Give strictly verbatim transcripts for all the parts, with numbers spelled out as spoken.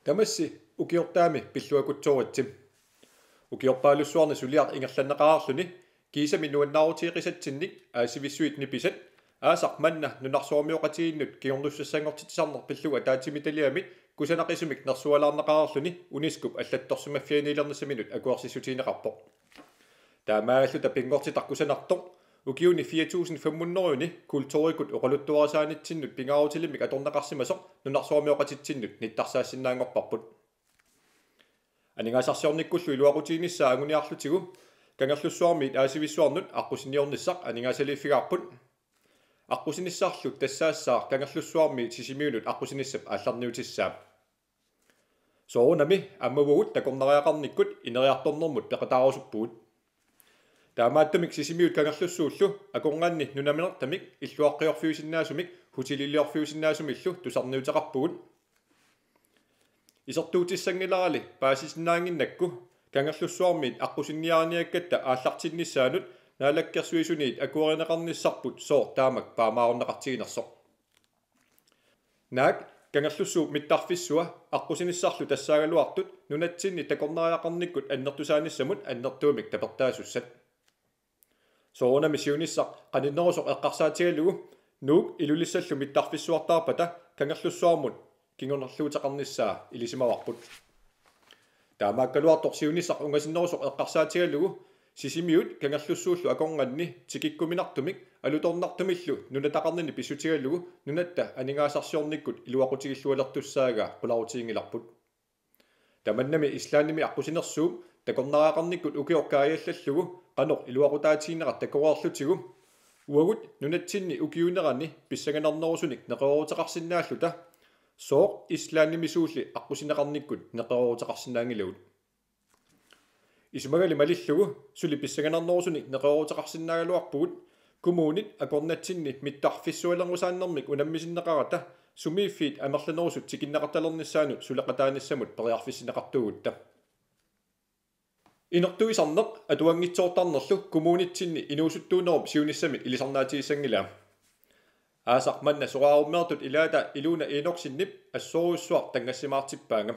Tamassi ukiortaami pilluakutsooritsi. Ukiorpaalussuarni suliaq ingerlanneqareerluni kiisami nuannaarutigeqisatsinnik Aasivissuit nipisat aasaq manna nunarsuarmioqatigiinnut kingornussassanngortitsisarneq pillugu ataatsimiititaliami kusanaqisumik nersualaarneqareerluni UNESCO-p allattorsimaffianiilernissaminut akuersissutigineqarpoq. Taamaalilluta pinngortitaq kusanartoq ukiuni fire tusind fem hundrede-ni kulturikkut oqaluttuarisaanitsinnut pingaarutilimmik atorneqarsimasoq nunarsuarmioqatitsinnut nittarsaassinnaanngorparput. Aningaasarsiornikkullu iluaqutiginissaa anguniarlutigu Kangerlussuarmiit Aasivissuarnut aqqusinniornissaq aningaasaliiffigaarput. Aqqusinissarlu tassaassaaq Kangerlussuarmiit Sisimiunut aqqusinissap aallarniutissaa. Soorunami aamma uagut takornariaqarnikkut ineriartornermut peqataarusuppugut. Taamaattumik Sisimiut Kangerlussuullu akornanni nunaminertamik illuaqqaarfiusinnaasumik hoteliliorfiusinnaasumillu tusarniuteqarpugut. Isertuutissanngilarali paasisinnaannginnakku Kangerlussuarmiit aqqusinniarniakkatta aallartinnissaanut Naalakkersuisuniit akuerineqarnissarput sooq taamak paamaarunneqartiginersoq. Naak Kangerlussuup mittarfissua aqqusinissarlu tassaagaluartut nunatsinni takornariaqarnikkut annertusaanissamut annertuumik tapertaasussat. Soorunami siunissaq qaninnerusoq eqqarsaatigalugu Nuuk Ilulissallu mittarfissuartaarpata Kangerlussuarmut kingunerluuteqarnissaa ilisimavarput. Taamaakkaluartoq siunissaq ungasinnerusoq eqqarsaatigalugu Sisimiut Kangerlussuullu akornanni tikikkuminartumik alutornartumillu nunataqarnini pissutigalugu nunatta aningaasarsiornikkut iluaqutigillualertussaagaa qularutiginngilarput. Tamannami Islandimi aqqusinersuup takornariaqarnikkut ukioq kaajallallugu qanoq iluaqutaatiginera takoreerlutigu uagut nunatsinni ukiuunerani pissanganarnerusunik neqerooruteqarsinnaalluta sooq Islandimi suulli aqqusineqarnikkut neqerooruteqarsinnaanngilagut. Isumagali malillugu suli pissanganarnerusunik neqerooruteqarsinnaagaluarpugut kommunit akornatsinni mittarfissualerngusaannermik unammisinneqarata sumiiffiit amerlanerusut tikinneqartalernissaannut suleqataanissamut periarfissinneqartuugutta. Inortuisarneq atuanngitsoortarnerlu kommunitsinni inuusuttuunerup siunissamit ilisarnaatigissanngilaa. Aasaq manna soraarummeertut ilaata Ilona Enoksenip assorujussuaq tanngassimaartippaanga.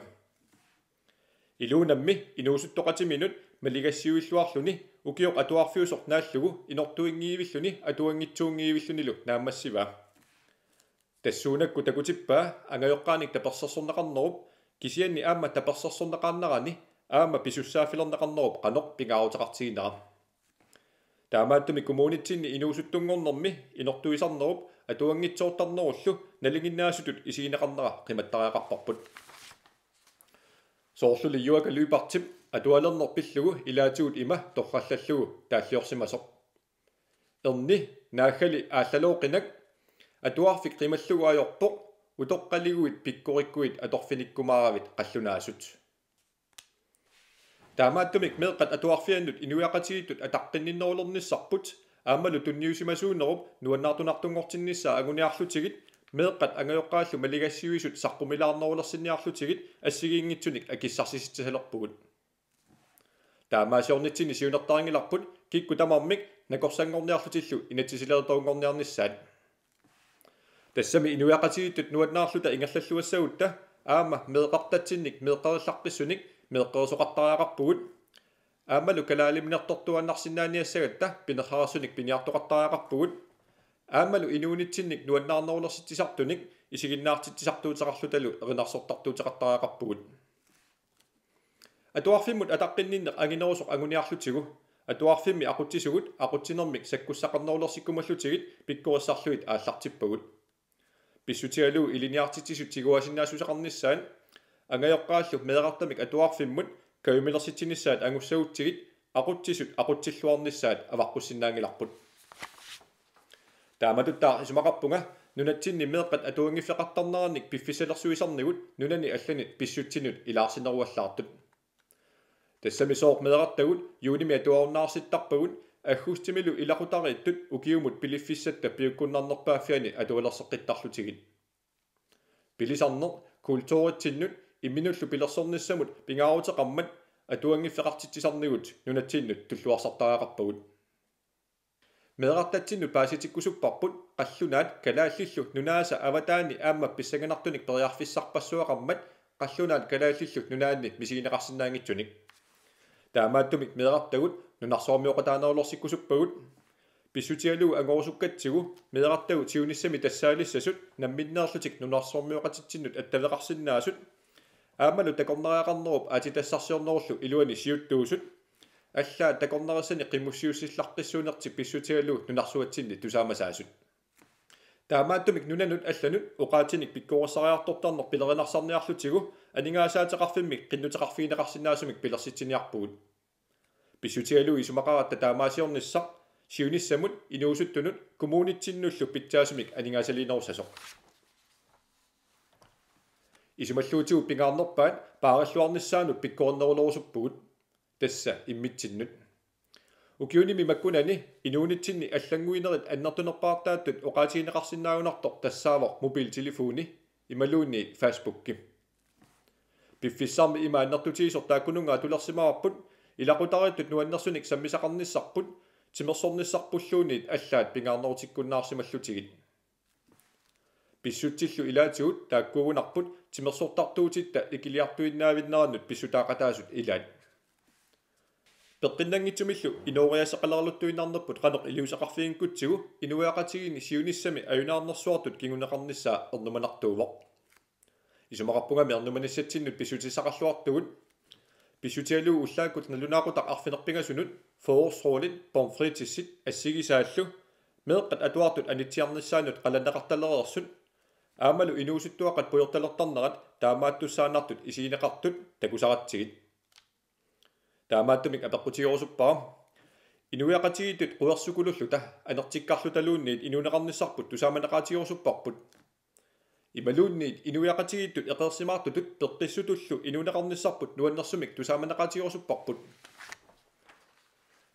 Ilonammi inuusuttoqatiminut maligassiuilluarluni ukioq atuarfiusoq naallugu inortuinngivilluni atuanngitsuunngivillunilu naammassivaa. Tassuunakkut takutippaa angajoqqaanik tapersersorneqarnerup kisianni aamma tapersersorneqaannarani aamma pisussaaffilerneqarnerup qanoq pingaaruteqartiginera. Taamaattumik kommunitsinni inuusuttunngornermi inortuisarnerup atuanngitsoortarnerullu nalinginnaasutut isigineqarnera qimattariaqarparput. Soorluli Juaaka Lyberthip atualerneq pillugu ilaatigut ima torrallallugu taalliorsimasoq: Erni naaggali aallalooqinak, atuarfik qimallugu ajorpoq, utoqqaliguit pikkorikkuit atorfinikkumaaravit qallunaasut. Taamaattumik meeqqat atuarfiannut inuiaqatigiittut ataqqinninnerulernissarput aammalu tunniusimasuunerup nuannaartunartunngortinnissaa anguniarlutigit meeqqat angajoqqaallu maligassiuisut saqqumilaarnerulersinniarlutigit assigiinngitsunik akissarsisitsisalerpugut. Taamaasiornitsinni siunertarinngilarput kikkut tamarmik nakorsanngorniarlutillu inatsisileritaanngorniarnissaat. Tassami inuiaqatigiittut nuannaarluta ingerlalluassagutta aamma meeqqartatsinnik meeqqerillaqqissunik meeqqerisoqartariaqarpugut. Aammalu kalaaliminertortuaannarsinnaaniassagatta pinerrarsunik piniartoqartariaqarpugut. Aammalu inuunitsinnik nuannaarnerulersitsisartunik isiginnaartitsisartuuteqarlutalu erinarsortartuuteqartariaqarpugut. Atuarfimmut ataqqinninneq anginerusoq anguniarlutigu atuarfimmi aqutsisugut aqutsinermik sakkussaqarnerulersikkumallutigit pikkorissarlugit aallartippagut. Pissutigalugu ilinniartitsisut tiguaasinnaassuseqarnissaat angajoqqaallu meerartamik atuarfimmut kajumilersitsinissaat angussagutsigit aqutsisut aqutsilluarnissaat avaqqussinnaanngilarput. Taamatuttaaq isumaqarpunga nunatsinni meeqqat atuanngiffeqartarnerannik piffissalersuisarnigut nunani allanit pissutsinut ilaarsineruallaartut. Tassami sooq meerartagut juunimi atuarunnaarsittarpagut aggustimilu ilaqutariittut ukiumut piliffissatta piukkunnarnerpaaffiani atualerseqqittarlutigit. Pilisarneq kulturitsinnut imminullu pilersornissamut pingaaruteqarmat atuanngiffeqartitsisarnigut nunatsinnut tulluarsartariaqarpagut. Meerartatsinnut paasitikkusupparput qallunaat kalaallillu nunaasa avataani aamma pissanganartunik periarfissarpassuaqarmat qallunaat kalaallillu nunaanni misigineqarsinnaanngitsunik. Taamaattumik meerartagut nunarsuarmioqataanerulersikkusuppagut. Pissutigalugu angorusukkatsigu meerartagut siunissami tassaalissasut namminneerlutik nunarsuarmioqatitsinnut attaveqarsinnaasut aammalu takornariaqarnerup aatsitassarsiornerullu iluani siuttuusut allaat takornarissani qimussiussillaqqissuunertik pissutigalugu nunarsuatsinni tusaamasaasut. Taamaattumik nunanut allanut oqaatsinik pikkorissariartortarneq pilerineqartarniarlutigu aningaasaateqarfimmik qinnuteqarfigineqarsinnaasumik pilersitsiniarpugut. Pissutigalugu isumaqaratta taamaasiornissaq siunissamut, inuusuttunut kommunitsinnullu pitsaasumik aningaasaliinerussasoq. Isumalluutigut pingaarnerpaat paarilluarnissaanut pikkorinnerulerusuppugut, tassa immitsinnut. Ukiunimi makkunani inuunitsinni allannguinerit annertunerpaartaattut oqaatigineqarsinnaagunartoq tassaavoq mobiltelefoni imaluunniit Facebooki. Piffissarmi ima annertutigisoq taakkununnga atulersimavarput, ilaqutariittut nuannersunik sammisaqarnissarput, timersornissarpulluunniit allaat pingaarnerutikkunnaarsimallutigit. Pissutsillu ilaatigut taakkuugunarput timersortartuutitta ikiliartuinnaavinnerannut pissutaaqataasut ilaat. Peqqinnanngitsumillu inooriaaseqaleraluttuinnarnerput qanoq iliuuseqarfiginngikkutsigit inuiaqatigiinni siunissami ajunaarnersuartut kinguneqarnissaa ernumanartuuvoq. Isumaqarpunga ernumanissatsinnut pissutissaqarluartugut. Pissutigalugu ullaakkut nalunaaqutaq arfineq-pingasunut forårsrullit, pomfritsit assigisaallu meeqqat atuartut anitsiarnissaannut qalanneqartalereersut aammalu inuusuttuaqqat pujortalertarnerat taamaattussaannartut isigineqartut takusaratsigit. Taamaattumik apeqqutigerusuppara: Inuiaqatigiittut quersukululluta anertikkarlutaluunniit inuuneqarnissarput tusaamaneqaatigerusupparput. Imaluunniit inuiaqatigiittut eqeersimaartutut peqqissutullu inuuneqarnissarput nuannersumik tusaamaneqaatigerusupparput.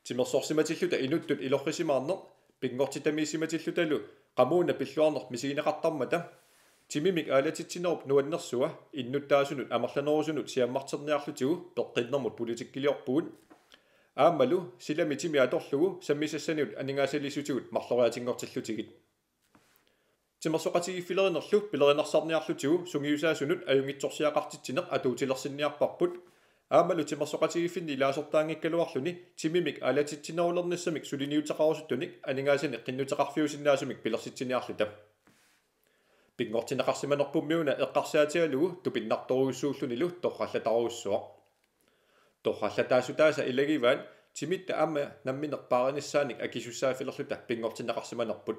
Timersorsimatilluta inuttut ilorrisimaarneq pinngortitamiissimatillutalu qamuuna pilluarneq misigineqartarmata timimik aalatitsinerup nuannersua innuttaasunut amerlanerusunut siammarterniarlutigu peqqinnermut politikkiliorpugut. Aammalu silami timi atorlugu sammisassaninut aningaasaliissutigut marloriaatinngortillutigit. Timersoqatigiiffilerinerlu pilerineqarniarlutigu sungiusaasunut ajunngitsorsiaqartitsineq atuutilersinniarparput. Aammalu timersoqatigiiffinni ilaasortaanngikkaluarluni timimik aalatitsinerulernissamik suliniuteqarusuttunik aningaasanik qinnuteqarfiusinnaasumik pilersitsiniarluta. Pinngortinneqarsimanerpummiuna eqqarsaatigalugu tupinnartorujussuullunilu torrallatarujussuaq. Torrallataasutaasa ilagivaat timitta aamma nammineq paarinissaanik akisussaaffilerluta pinngortinneqarsimanerput.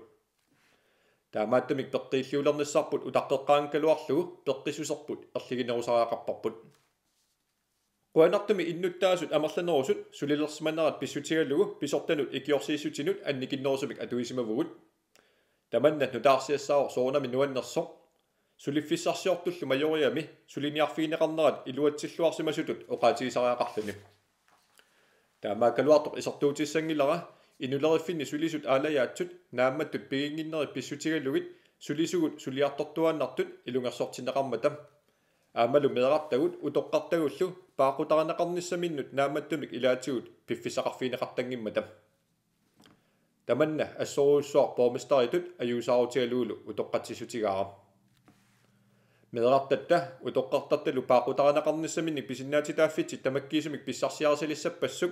Taamaattumik peqqiilliulernissarput utaqqeqqaanngikkaluarlugu peqqissuserput erliginerusariaqarparput. Qujanartumik innuttaasut amerlanerusut sulilersimanerat pissutigalugu pisortanut ikiorsiissutinut annikinnerusumik atuisimavugut. Tamanna nutaarsiassaavoq soorunami nuannersoq. Suliffissarsiortullu majoriami suliniarfigineqarnerat iluatsilluarsimasutut oqaatigisariaqarluni. Taamaakkaluartoq isertuutissanngilara inuleriffinni sulisut aalajaatsut naammattut piginnginnerit pissutigalugit sulisugut suliartortuaannartut ilungersortinneqarmata. Aammalu meerartagut utoqqartagullu paaqqutarineqarnissaminnut naammattumik ilaatigut piffissaqarfigineqartanngimmata. Tamanna assorujussuaq borgmesteritut ajuusaarutigalugulu utoqqatsissutigaara. Meerartatta utoqqartartalu paaqqutarineqarnissaminnik pisinnaatitaaffitsit tamakkiisumik pissarsiarisalissappassuk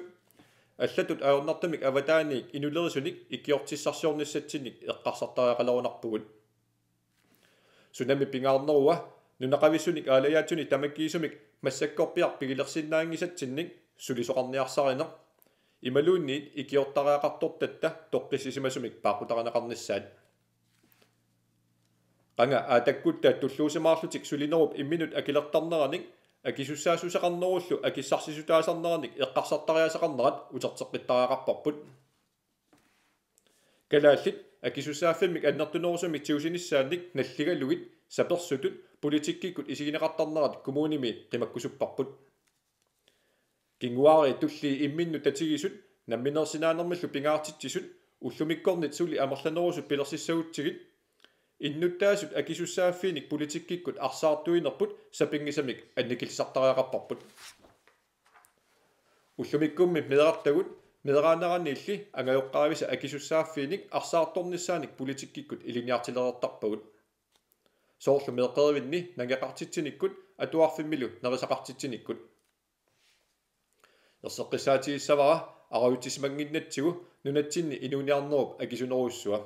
allatut ajornartumik avataaniit inulerisunik ikiortissarsiornissatsinnik eqqarsartariaqalerunarpugut. Sunami pingaarnerua nunaqavissunik aalajaatsunik tamakkiisumik massakkorpiaq pigilersinnaanngisatsinnik sulisoqarniarsarineq imaluunniit ikiortariaqartortatta toqqissisimasumik paaqqutarineqarnissaat. Qanga aatakkutta tulluusimaarlutik sulinerup imminut akilertarneranik akisussaassuseqarnerullu akissarsissutaasarneranik eqqarsartariaaseqarnerat uterteqqittariaqarparput. Kalaallit akisussaaffimmik annertunerusumik tigusinissaannik nalligalugit sapersutut politikkikkut isigineqartarnerat kommunimi qimakkusupparput. Kinguaariit tullii imminnut tatigisut namminersinaanermillu pingaartitsisut ullumikkornit suli amerlanerusut pilersissagutsigit innuttaasut akisussaaffiinik politikkikkut arsaartuinerput sapinngisamik annikillisartariaqarparput. Ullumikkummi meerartagut meeraaneraniilli angajoqqaavisa akisussaaffiinik arsaartornissaanik politikkikkut ilinniartilereertarpagut. Soorlu meeqqerivinni nangeqartitsinikkut atuarfimmilu nerisaqartitsinikkut. Erseqqissaatigissavara arajutsisimannginnatsigu nunatsinni inuuniarnerup akisunerujussua.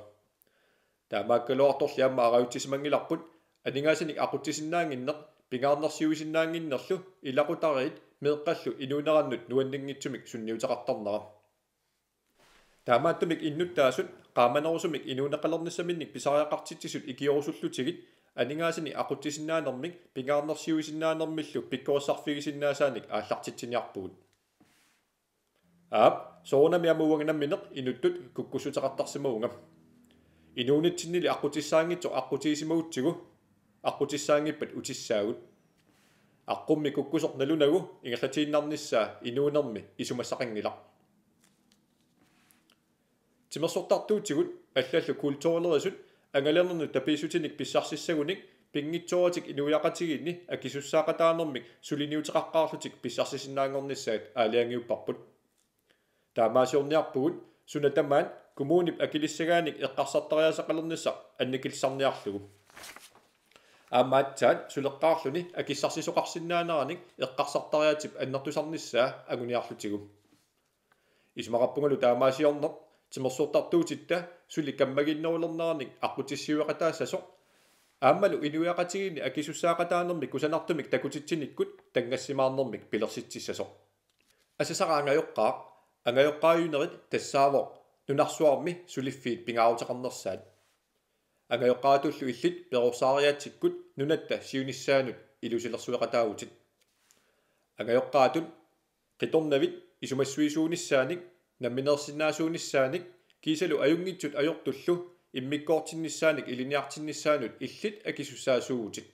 Taamaakkaluartorli aamma arajutsisimanngilarput aningaasanik aqutsisinnaannginneq pingaarnersiuisinnaannginnerlu ilaqutariit meeqqallu inuunerannut nuanninngitsumik sunniuteqartarnera. Taamaattumik innuttaasut qaamanerusumik inuuneqalernissaminnik pisariaqartitsisut ikiorusullutigit aningaasanik aqutsisinnaanermik pingaarnersiuisinnaanermillu pikkorissarfigisinnaasaanik aallartitsiniarpugut. Aap, soorunami aamma uanga nammineq inuttut kukkussuteqartarsimavunga. Inuunitsinnili aqqutissaanngitsoq aqqutigisimagutsigit aqqutissaanngippat utissaagut. Aqqummik kukkusoq nalunagu ingerlatiinnarnissaa inuunermi isumassaqanngilaq. Timersortartuutigut allallu kulturerisut angalernernut tapiissutinik pissarsissagunik pinngitsooratik inuiaqatigiinni akisussaaqataanermik suliniuteqaqqaarlutik pissarsisinnaanngornissaat aalajangiupparput. Taamaasiorniarpugut suna tamaat kommunip akilissagaanik eqqarsartariaaseqalernissaq annikillisarniarlugu. Aamma aatsaat suleqqaarluni akissarsisoqarsinnaaneranik eqqarsartariaatip annertusarnissaa anguniarlutigu. Isumaqarpungalu taamaasiorneq timersortartuutitta suli kammaginnerulerneranik aqqutissiueqataassasoq aammalu inuiaqatigiinni akisussaaqataanermik kusanartumik takutitsinikkut tanngassimaarnermik pilersitsissasoq. Asasara angajoqqaaq, angajoqqaajunerit tassaavoq nunarsuarmi suliffiit pingaaruteqarnersaat. Angajoqqaatullu illit perorsaariaatsikkut nunatta siunissaanut ilusilersueqataavutit. Angajoqqaatut qitornavit isumassuisuunissaanik, nammineersinnaasuunissaanik kiisalu ajunngitsut ajortullu immikkoortinnissaanik ilinniartinnissaanut illit akisussaasuuvutit.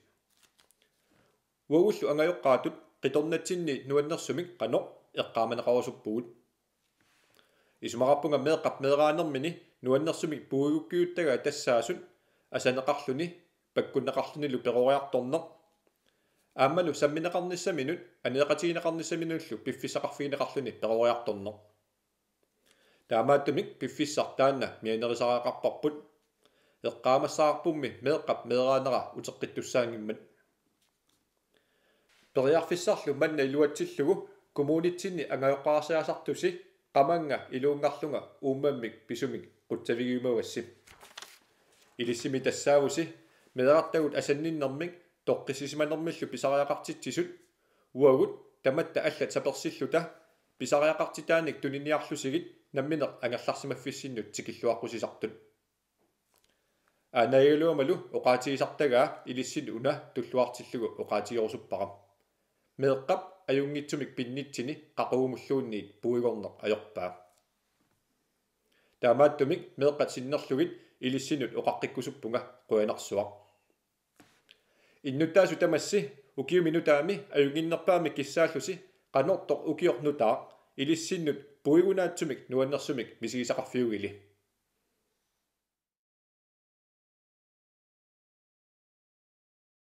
Uagullu angajoqqaatut qitornatsinni nuannersumik qanoq eqqaamaneqarusuppugut. Isumaqarpunga meeqqap meeraanermini nuannersumik puigukkiuttagaa tassaasut asaneqarluni pakkunneqarlunilu peroriartorneq. Aammalu sammineqarnissaminut aneeqatigineqarnissaminullu piffissaqarfigineqarluni peroriartorneq. Taamaattumik piffissaq taanna mianerisariaqarparput. Eqqaamassavarpummi meeqqap meeraanera uteqqittussaanngimmat. Periarfissarlu manna iluatsillugu kommunitsinni angajoqqaarsiasartusi qamannga iluunngarlunga uummammik pisumik qutsavigiumavassi. Ilissimi tassaavusi meerartagut asanninnermik toqqissisimanermillu pisariaqartitsisut, uagut tamatta allat sapersilluta pisariaqartitaanik tuniniarlusigit nammineq angerlarsimaffissinnut tikilluaqqusisartut. Aanagigaluamalu oqaatigisartagaa ilissinnut una tulluartillugu oqaatigerusuppara. Meeqqap ajunngitsumik pinnitsini qaqugumulluunniit puigorneq ajorpaa. Taamaattumik meeqqat sinnerlugit ilissinnut oqaqqikkusuppunga, qujanarsuaq. Innuttaasut tamassi ukiumi nutaami ajunnginnerpaamik kissaallusi qanortoq ukioq nutaaq ilissinnut puigunaatsumik nuannersumik misigisaqarfiugili.